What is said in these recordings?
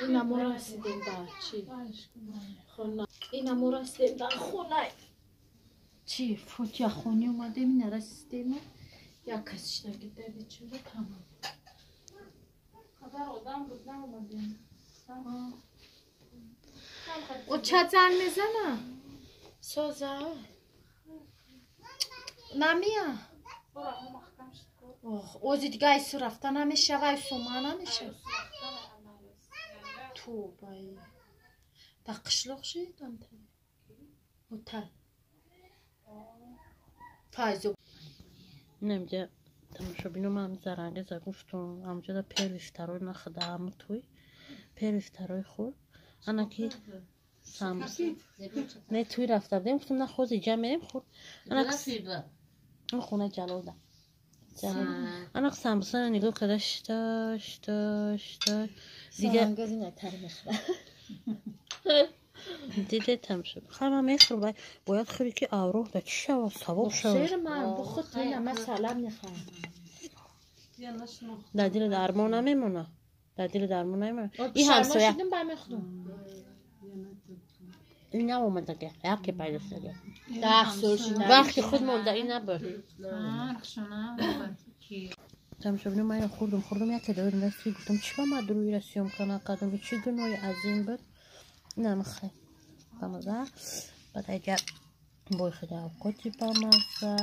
Ина мо расидем дар чӣ? Хона. Ина мо расидем дар хона. Чӣ? Фотиҳахонӣ омадем, ина расидем. Як кас шидаги дар бечора тамом. Қадар одам буд, наомадем. Оча занг мезана? Соза? Намия? Ози дига айсу рафта намешава, айсу ма намешава. Тубай. Дар қишлоқ шидам та. Ҳотел. Файзо. Инамҷа тамошобино ман зарангеза гуфтум, амҷода первый второй нахуда ҳаму туй. Первый второй хӯрд. Ана ки самбуса. Не туй рафта будем, гуфтум на хози ҷа мерем хӯрд. Ана хона Ҷалолда. Ана самбуса нигоҳ карда шита шита шита дига диде тамошо. Хай ман мехӯрам, бояд хӯри ки авроҳ да чӣ шава, савоб шава. Дар дили дармон намемона. Дар дили дармон намемона. И ҳамсоя. Ин наомадаги, яке пайдо шудаги. Вақти худ монда ин набуд. Тамошобино ман хӯрдум, хӯрдум яке додум дасти гуфтам чӣ ба ман дурӯира съёмка накардам, чӣ гуноҳи азим буд. Инам хе бамаза. Баъд айҷа бой хеле авқоти бамаза.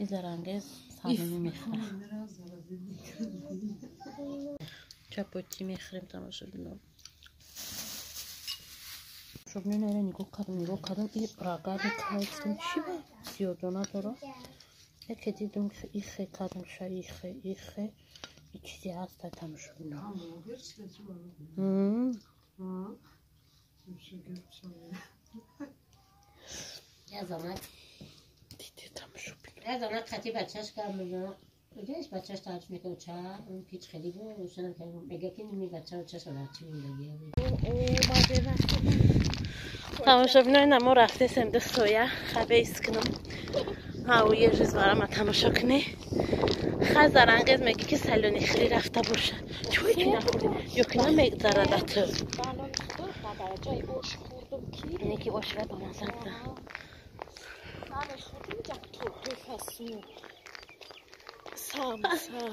И зарангез саломи мехӯрам. Чапоти мехӯрем тамошобино. Тамошобино инро нигоҳ кардам, нигоҳ кардам, и рагали кардам, чӣ ба зиёдона дора. Яке дидум ки ихе кардам, ша ихе, ихе. И чизе ҳаст тамошобино. Диде тамошобино. Тамошобино ина мо рафтесем ду соя хабе искунам. Ҳавои рӯзвара тамошо кунӣ. Хай зарангез мегӣ ки салони хири рафта боша. Чой ки нахӯрдӣ? Ё ки намегзарада ту? Ине ки ошва бамаза буда. Самса.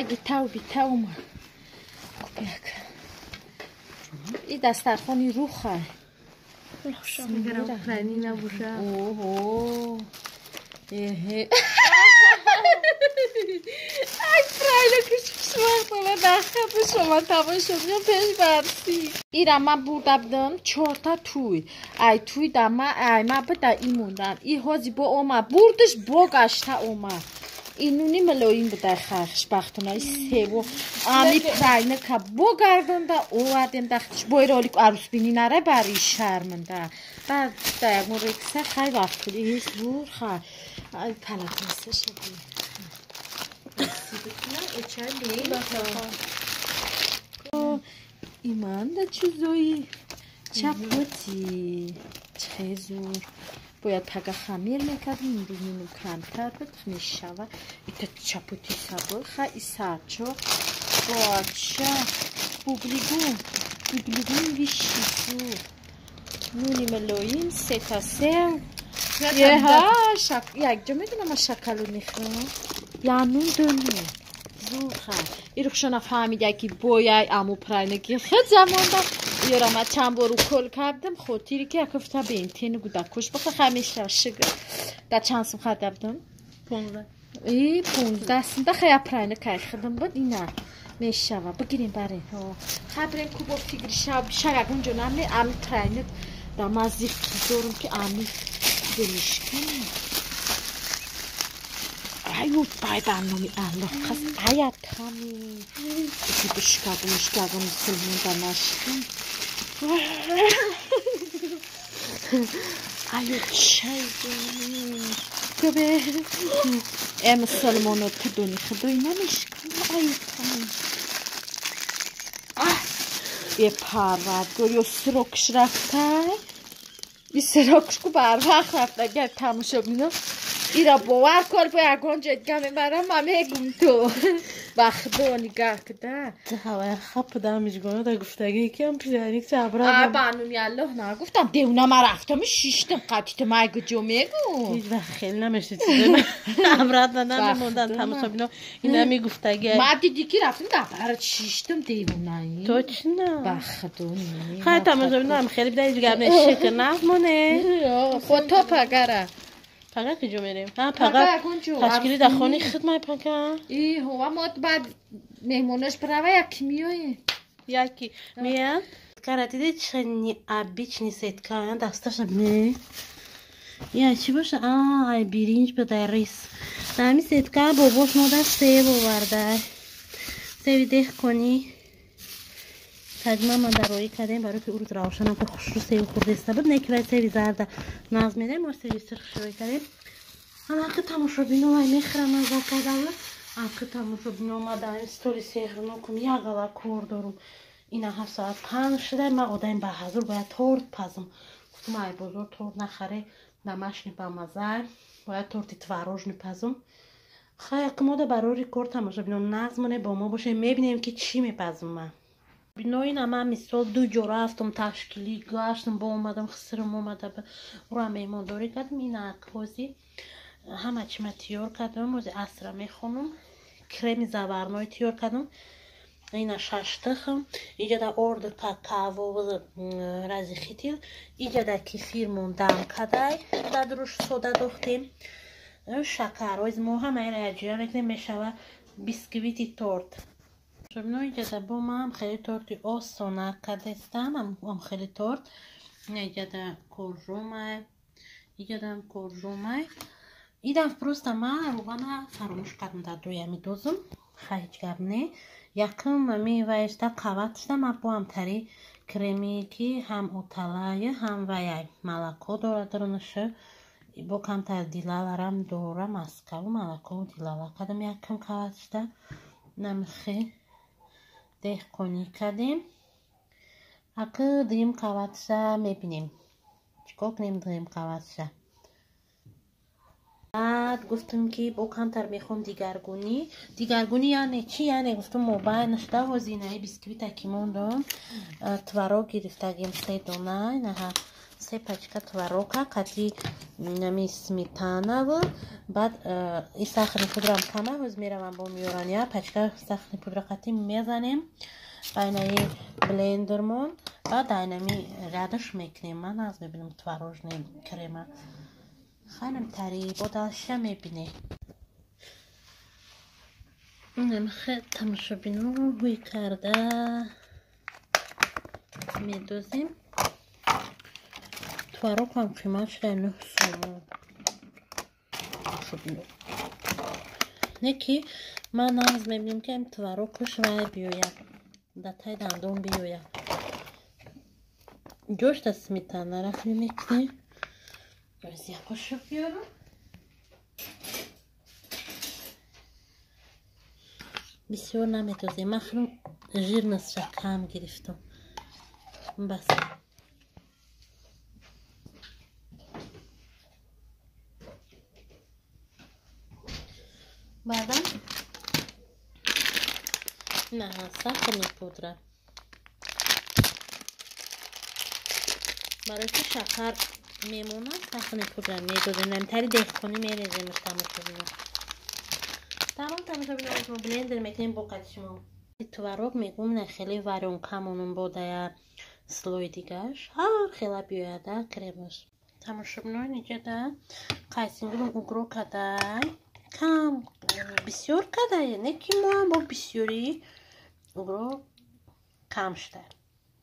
Гитау битау ма. Купяк. И дастархони руха. Оҳо. Эҳе. Ай правильно кушмар дахата шумо тамошобино пеш барси. Ира ман бурда будам чорта туй. Ай туй да ма ай ма буда и мондан. И ҳози бо омад бурдаш бо гашта омад. Инуни милоим буда хушбахтона севу ами прайника бо гардонда овардем дахтиш бо ролик арӯсбинӣ наре бари шарманда. Баъд да ягон рекса хай вақт буд. Ис бур хай. Ай палатинса шади. Иманда чизои чапоти чӣ зур. Бояд пага хамир мекардем, имрӯз нуну камтар буд, мешава. Ита чапоти сабур, ха и сарчо. Бача, бублигун, бублигун вишису. Нуни милоим, сета сев. Еҳа, якҷо медонам ман шакалу мехӯрам. Я нун дуню. Зур ха. Ирухшона фаҳмида ки бояй аму прайники хед замонда. Ёра ма чанд бор укол кардам, хотире ки якуфта бентени гудакуш баха хамеша шигр. Да чанд сум харида будам? 15. И 15 сум да хая прайника хидам буд ина. Мешава. Бигирем барем. Хай бирем кубо фигри шаб, шаб ягон ҷо наме ами прайник да ма зиқ дорум ки ами кубе мешканам. Аю бай ба номи Аллоҳ қас аят ҳами. Ки бишкагум, мишкагум мусулмон да нашкам. Аю чай кубе. Э мусулмоно ту дони худой намешкам. Аю ҳами. Е парвардгор ё срокш рафтай. И срокш ку барвақт рафта агар тамошобино. Ира бовар кор бо ягон ҷой дига мебарам, ма мегум ту. Ба худо нигаҳ куда. Ҳавая хапуда мижгона да гуфтагӣ киам пряник ча обратно. А ба нуми Аллоҳ нагуфтам. Девона ма рафтам шиштам қатитам ай куҷо мегум. Ҳеҷ вақт хеле намешид чизе. Обратно намемондан тамошобино. Инами гуфтагӣ. Ма дидӣ ки рафтам дар барат шиштам девонаи. Точно. Ба худо. Хай тамошобино ҳам хеле бида ҳеҷ гап нест. Шикр намоне. Хо то пагара. Пага куҷо мерем? Пага ташкили дар хони худ май пага. И ҳова мо баъд меҳмонош права яки миёе. Яки меян? Кара диди чӣ необычный сетка, дасташа ме. Я чӣ боша? А, ай биринҷ буда рис. Дар ҳамин сетка бобош мода себ оварда. Себи деҳқонӣ. Таҷма ман дароӣ кардем барои ки урӯз равшанам ки хушрӯ себ хӯрдеста буд, не ки вай себи зарда нағз медем, мо себи сирх широӣ кардем. Ҳамаки тамошобино вай мехӯрам маза кардам. Аки тамошобино омада ин столи сеҳрнокум як ала кор дорум. Ина 7:05 шуда, ман одамим ба ҳазур бояд торт пазм. Гуфтум ай бозор торт нахаре, домашний бамаза, бояд торти творожный пазм. Хай акмода барори кор тамошобино нағз моне бо мо боше, мебинем ки чӣ мепазм ман. Биноина ман мисол ду ҷо рафтам ташкилӣ гаштам, бо омадам хисрам омада ура меҳмондорӣ кардам. Ина акҳози ҳама чима тиёр кардам, ози асра мехонам, креми заварной тиёр кардам. Ина шаштыхам, иҷада орди какао разихитил, иҷада кефирмон дам кадай, дадруш сода дохтем, шакар. Ози мо ҳамаира якҷоя мекунем, мешава бисквити торт. Шобино иҷада бо ман хеле торти осона кардестам, ам хеле торт. Иҷада коржомай, иҷадам коржомай. Идам просто ман равғана фаромӯш кардам дар дуями дозум. Хай ҳеҷ гап не. Якум ами вайшта қаватшта ман бо ҳамтари креми ки ҳам оталай ҳам ваяй малако дорад дарунаша. Бо камтар дилаларам дора маскаву малакову дилала кардам якум қаватшта. Намихе деҳқонӣ кардем. Акы дуюм қаватша мебинем. Чикор кунем дуюм қаватша? Баъд гуфтам ки бо камтар мехоҳам дигаргунӣ. Дигаргунӣ яъне чӣ? Яъне гуфтам мобайн нашуда ҳозинаи бисквита ки мондам, творог гирифтагим 3 дона, инаҳа 3 пачка творока қати нами сметанаву баъд и сахарни пудрам кама ҳоз меравам бо меёран я пачка сахарни пудра қати мезанем байнаи блендермон, баъд айнами радаш мекунем. Ман аз мебинам творожный крема. Хайнам тари бо далша мебине. Инам хе тамошобино ҳуй карда медозем. Творог ҳам қимат шуда 9 сомон. Тамошобино. Не ки ман нағз мебинем ки ам творог хуш вай биёяд. Да тай дандон биёяд. Ҷошта сметана рахми мекунем. Я қошуқ биёрам. Бисёр наметозем. Ман хеле жирностша кам гирифтам. Бас. Баъдан на сахарни пудра. Барои ки шакар мемонад, сахарни пудра медозем. Намтари деҳқонӣ мерезем тамошобино. Тамом тамошобино, мо блендер мекунем бо қатишмо. Творог мегум на хеле варёнка монум бо дая слой дигаш. Ҳар хела биёяда кремаш. Тамошобино иҷада қайсингулум угро кадай. Кам бисёр кадай, не ки мо ҳам бо бисёрӣ угро кам шуда.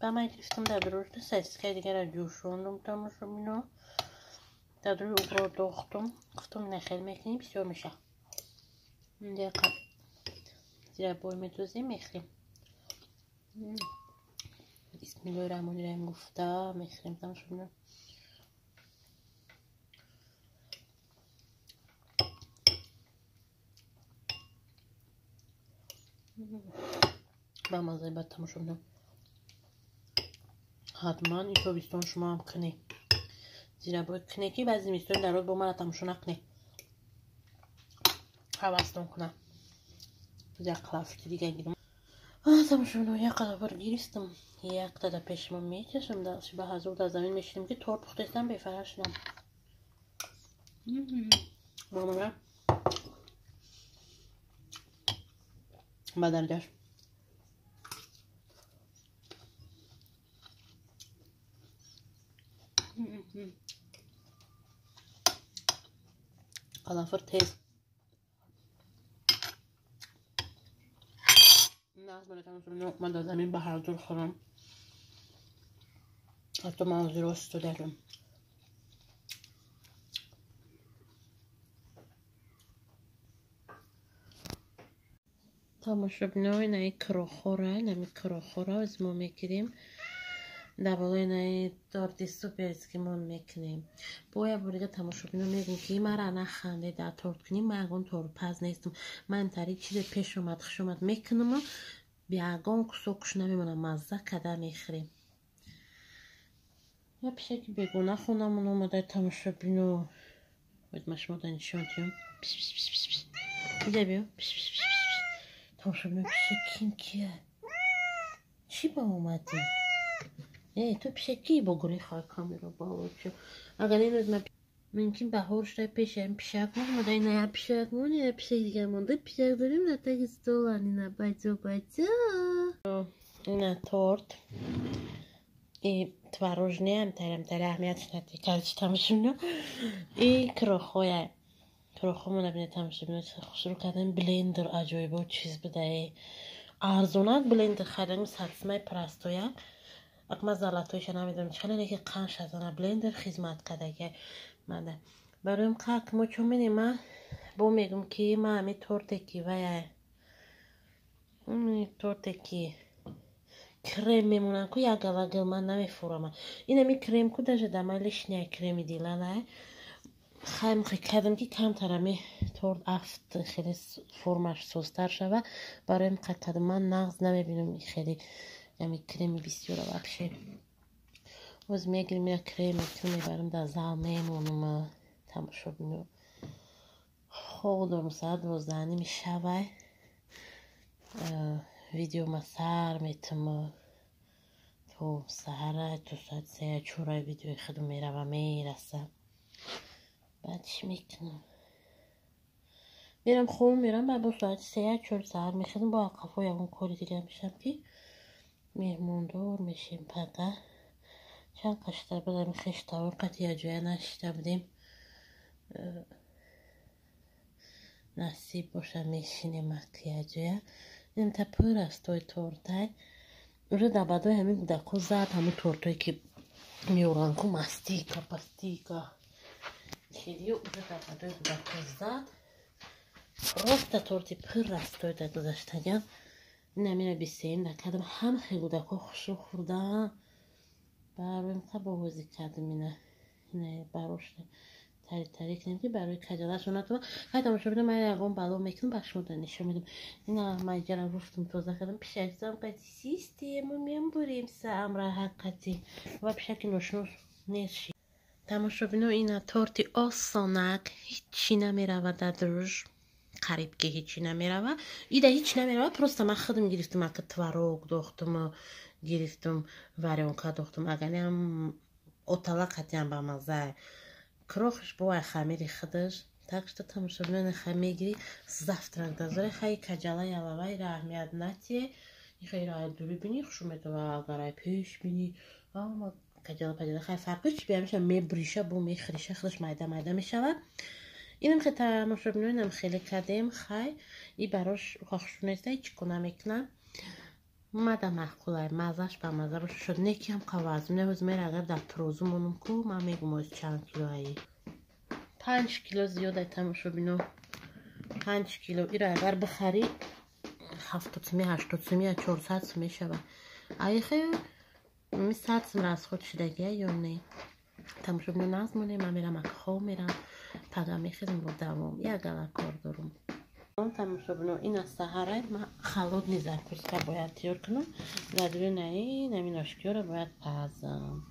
Ба ман гирифтам дар дурушта сосискаи дигара ҷӯшондум тамошобино. Дар дуруи угро дохтум. Гуфтум не хел мекунем, бисёр меша. Инҷа зира бой медозем, мехӯрем. Бисмиллоҳи раҳмони раҳим гуфта мехӯрем тамошобино. Ба маззаи бад тамошобино. Ҳатман ин тобистон шумо ҳам кунед. Зира бой кунед ки баъзи зимистон дар роз бо мара тамошо накунед. Ҳавастон кунам. Як лафти дига гирам. Тамошобино, як қадабар гиристам. Як тада пеши мо мечашам, ба ҳазур дар замин мешинем, ки торт пухтестам, бефарар шудам. Мамара ба дарҷаш. Қаламфур тез. Ман дар замин ба ҳазур хӯрам. Ҳатто ман ҳозир истодаам. Тамошобино, инаи крохора, инами крохора оз мо мегирем. Дар болои инаи торти суперски мон мекунем. Бо як бор дига, тамошобино, мегӯм, ки мара нахандед дар торткунӣ, ман ягон тортпаз нестам. Ман тари чизе пеш омад, хуш омад мекунаму ягон кусокуш намемонам, мазза када мехӯрем. Я пишаки бегона хонамон омада, тамошобино. Бояд ман шумо да нишон диҳам. Пис пис пис пис пис. Иҷа биё. Пис пис пис пис. Тамошобино, пишакин кия? Чӣ ба омадӣ? Э, ту пишаки бо гурехай камера баоча. Агар имрӯз ман мумкин баҳор шуда, пеши ҳамин пишак омада, ина як пишак мон, як пишак дига монда, пишак дорем дар таги столан, ина бачо бачо. Ина торт. И творожный ам тарам тари аҳамиятш надиҳ. Короче, тамошобино, и крохоя. Крохомона бинед, тамошобино, хушрӯ кардем, блендер аҷоибо чиз будае. Арзонак блендер харидем, садсимаи простояк. Ак ман золотойша намедонам чӣ хеле, ки қанд шазана блендер хизмат кардагия. Мада. Бароям как мо чун менем, ман бо мегӯм, ки ман ҳами торте ки вая торте ки крем мемонанд ку, як гала гил ман намефурамам. Инами крем ку даже дар ман лишняя креми дилала. Хайм кардам, ки камтар ами торт афт, хеле формаш созтар шава. Бароям қад кардам, ман нағз намебинам хеле ами креми бисёра вообще. Боз мегирим, як крем мекунам, мебарам дар зал мемонам, тамошобино. Хоб дорам, соат 12:30 шавай. Видеома сар метам то саҳара, то соати 3 чораи видеои худам мерава мераса. Баъд чӣ мекунам? Мерам хоб мерам, баъд бо соати 3 4 саҳар мехезам, бо ақафо ягон кори дига мешам, ки меҳмондор мешем пага. Чанд қашта будам, хештавор қати якҷоя нашида будем. Насиб боша, мешинем ак якҷоя. Инта пур аст той тортай. Уже дар бадои ҳамин кӯдакҳо зад ҳамун тортое ки меоранд ку, мастика, пастика. Хелиё уже дар бадои кӯдакҳо зад. Просто торти пур аст той дар гузаштагиам. Ин амира 23-юм дар кардам, ҳама хел кӯдакҳо хушрӯ хӯрдан. Бароем қа бовозӣ кардем, ина. Ина барош тари тари кунем, ки барои каҷалашон натова. Хай, тамошобино, ман ягон бало мекунам, ба шумо нишон медам. Ина ман иҷара гуфтум, тоза кардам, пишакзам қати систему мембурем саамра ҳаққати. Ва пишаки ношинос нест ши. Тамошобино, ина торти осонак, ҳичи намеравад дар друж. Қариб ки ҳичи намерава. Ида ҳичи намерава, просто ман худам гирифтам, ака творог дохтум, гирифтум, варёнка дохтум. Агар не отала қатиам ба мазза. Крохш бо ай хамири худаш. Так что, тамошобино, хай мегири завтрак дазоре, хай каҷала ялавай раҳмият натие. Ихайро ай дури бини хушу метава, агар ай пеш бини. Ама каҷала паҷала хай фарқ чи биямиша, мебриша, бо мехриша, худаш майда майда мешавад. Инам хе, тамошобино, инам хеле кардем, хай и барош хушу неста, ҳеч куна мекунам. Мада маъқулай, маззаш ба мазза боша шуд, не ки ҳам қавазм. Не ҳоз мера агар дар турозу монум ку, ман мегум оз чанд килоаи. 5 кило зиёдай, тамошобино. 5 кило. Иро агар бихарӣ, 70 суми, 80 суми, 400 сум мешавад. Айхе ми 100 сум расход шудагия ё не? Тамошобино, нағз монем, ман мерам, ака хоб мерам, пага мехезам, бо давом. Як гала кор дорум. Тамошобино, ин аз саҳарай ман холодный закуска бояд тайёр кунам. Дар дуюнаи нами ношкиёро бояд пазам.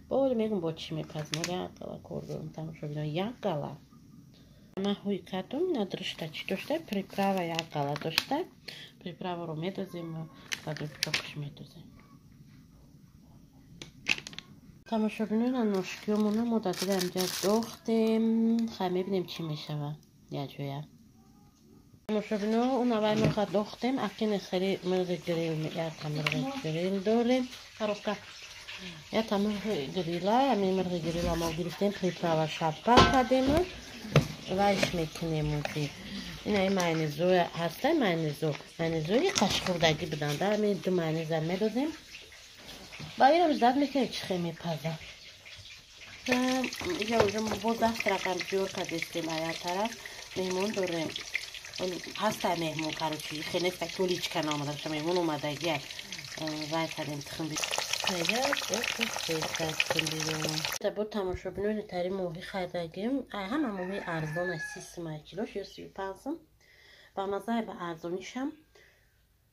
Боли мегум, бо чӣ мепазам? Як гала кор дорум, тамошобино, як гала. Ман ҳуй кардум, надрушта чӣ дошта, приправа як гала дошта. Приправаро медозем ва баъд пучоқш медозем. Тамошобинои ношкиёмона мо дар дили ҳамҷа дохтем. Хай мебинем чӣ мешава якҷоя. Тамошобино, он аввал мирға дохтем, акини хеле мирғи грил, якта мирғи грил дорем. Коробка. Якта мирғи грила, ҳамин мирғи грила мо гирифтем, приправа шапа кардем вайш мекунем ӯзи. Ина ин майонезо ҳаста, майонезо. Майонезои қашхӯрдагӣ буданд. Ҳамин ду майонеза медозем. Ба инам ждать мекунем чӣ хел мепаза. Иҷа уже боз завтракам ҷор кардестем. Ая тараф меҳмон дорем. Ҳаста меҳмон, короче, хел неста ки оличка наомада боша, меҳмон омадагия. Вай кардем тухм. Бо тамошобинони тари моҳӣ харидагим. Ҳама моҳи арзон аст, 30 сум килош ё 35 сум. Ба маззаи ба арзонишам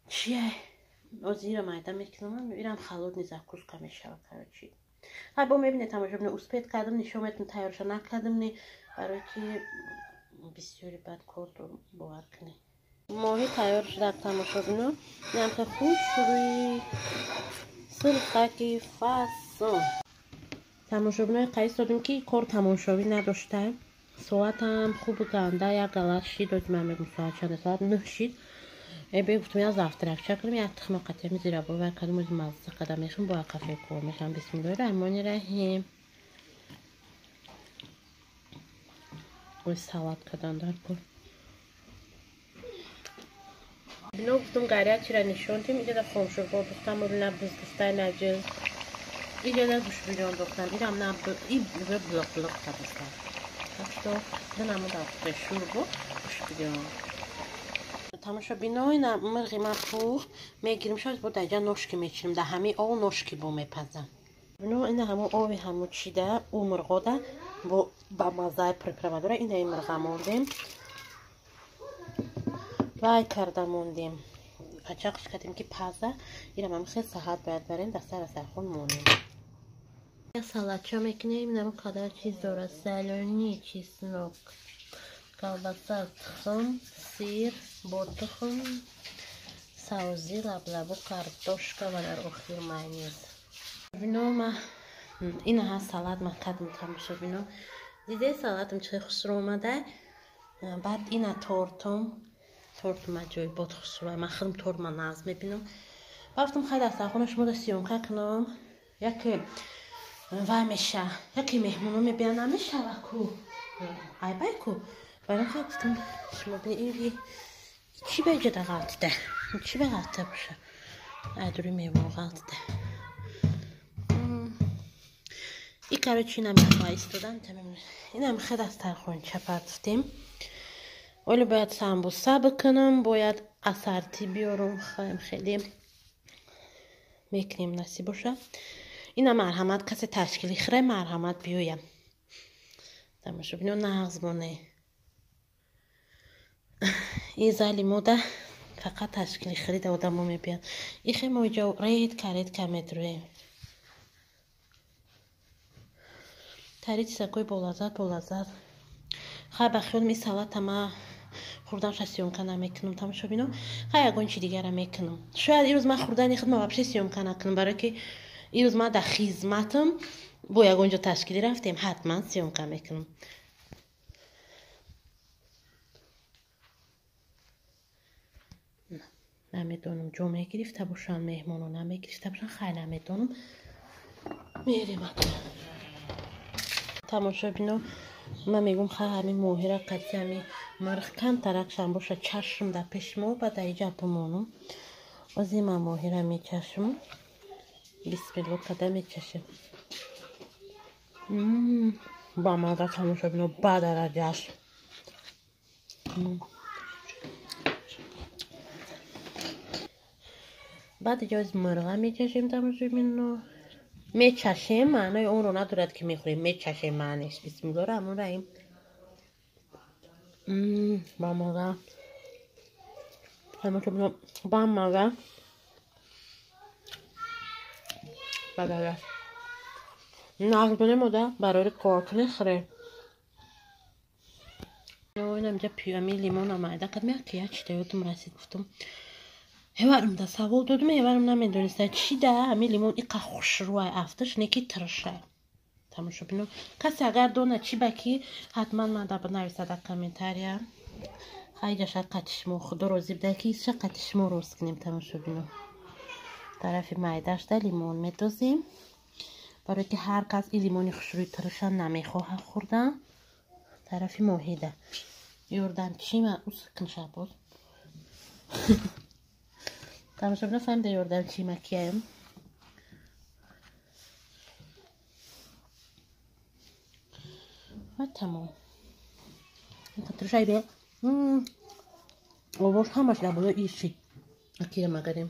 чия? Ози ира майда мекунам, ирам холодный закуска мешава, короче. Ҳай бо мебинед тамошобино, успеть кардам, нишон метум, тайёрша накардам, не барои ки бисёри бад кор дорам, бовар кунед. Моҳӣ тайёр шуда тамошобино, инам хеле хушрӯи сирхаки фасон. Тамошобинои қайс додем ки кор тамошобӣ надошта. Соатам хуб ганда як гала шид, ози ман мегум соат чанд, соат 9 шид. Бе гуфтам я завтракча кунем, як тухма қатъи зира бовар кардам, ози мазза қадам мехӯрам, бо кафе кор мехӯрам. Бисмиллоҳи раҳмони раҳим. Ой салат кардан дар кор. Бино гуфтам гарячира нишон дим, иҷода хомшурбо духтам, на буз гуфтай на ҷиз. Иҷода гӯшбирён духтам, ирам на и блоқ блоқ кардастам. Так что динаму дар шурбо гӯшбирён. Тамошобино, ина мирғи ман пухт, мегирим шояд бо даҷа ношки мечинем, дар ҳамин ов ношки бо мепазам. Бино ина ҳамон ови ҳамон чида, ӯ мирғода бо ба маззаи приправа дора, ина ин мирға мондем. Вай карда мондем. Пачақш кардем ки паза, ира ман хел саҳат бояд барем, дар сар сархон монем. Як салатча мекунем, ина қадар чиз дора, зелёный чеснок, колбаса, тухм, сир, бо тухм, савзи, лаблабу, картошка ва дар охир майонез. Бино ма ина ҳа салат ма кардам тамошобино. Диде салатам чӣ хушрӯ омада. Баъд ина тортум, тортум аҷоибот хушрӯ. Ман худам торт ма нағз мебинам. Бафтам хай дастархона шумо да съёмка кунам. Яке вай меша, яке меҳмоно мебиён намешава ку. Айбай ку. Барои хай гуфтам шумо бинед чӣ ба иҷода ғалтида? Чӣ ба ғалтида боша? Ай дури мево ғалтида. И короче инам яхва истодан тамом. Инам хел дастархонча партофтем. Оле бояд самбуса бикунам, бояд асарти биёрам, хаем хеле мекунем насиб боша. Ина марҳамат касе ташкили хӯре, марҳамат биёям. Тамошобино нағз моне. Ин зали мода фақат ташкили хӯрида одамо мебиёнд. Ихе мо иҷо редка редка медурем. Тари чизакои болаззат болаззат. Хай ба хиёл ми салата ма хӯрданша съёмка намекунам тамошобино. Хай ягон чи дигара мекунам. Шояд ирӯз ман хӯрдани худ ма вообще съёмка накунам, барое ки ирӯз ман дар хизматам, бо ягон ҷо ташкилӣ рафтем, ҳатман съёмка мекунам. Намедонам ҷо мегирифта бошанд меҳмоно, намегирифта бошанд, хай намедонам. Мерем ака. Тамошобино, ман мегӯм хай ҳамин моҳира қатъи ҳамин мирғ камтаракшам боша, чашм дар пеши мо, баъд дар иҷа бимонам. Ози ман моҳира мечашм. Бисмилло када мечашем. Ба мазза тамошобино, ба дараҷааш. Баъд иҷа оз мирға мечашем тамошобино. Мечашем маънои онро надорад ки мехӯрем, мечашем маъниш. Бисмиллоҳи раҳмони раҳим. Ба мазза. Тамошобино, ба мазза. Ба дараҷа. Нағз бинем ода барои кор кунӣ хӯре. Инамҷа пиёми лимона майда кардам, як як чита ёдам расид, гуфтам ҳеварам да савол додум, ҳеварам намедониста чи да ҳами лимон иқа хушрӯай, афташ неки тиршай. Тамошобино, касе агар дона чи ба ки, ҳатман мада бинависад дар комментария. Хайҷаша қатишмо, худо розӣ буда ки иша қатишмо рост кунем. Тамошобино, тарафи майдашда лимон медозем, барое ки ҳар кас и лимони хушрӯи тирша намехоҳад хӯрдан. Тарафи моҳида ёрдамчима ус куншабоз. Тамошобино, фаҳмида ёрдамчима кияем. Ва тамом. Тиршай бе овош ҳамаш дар болои иши акира магарем.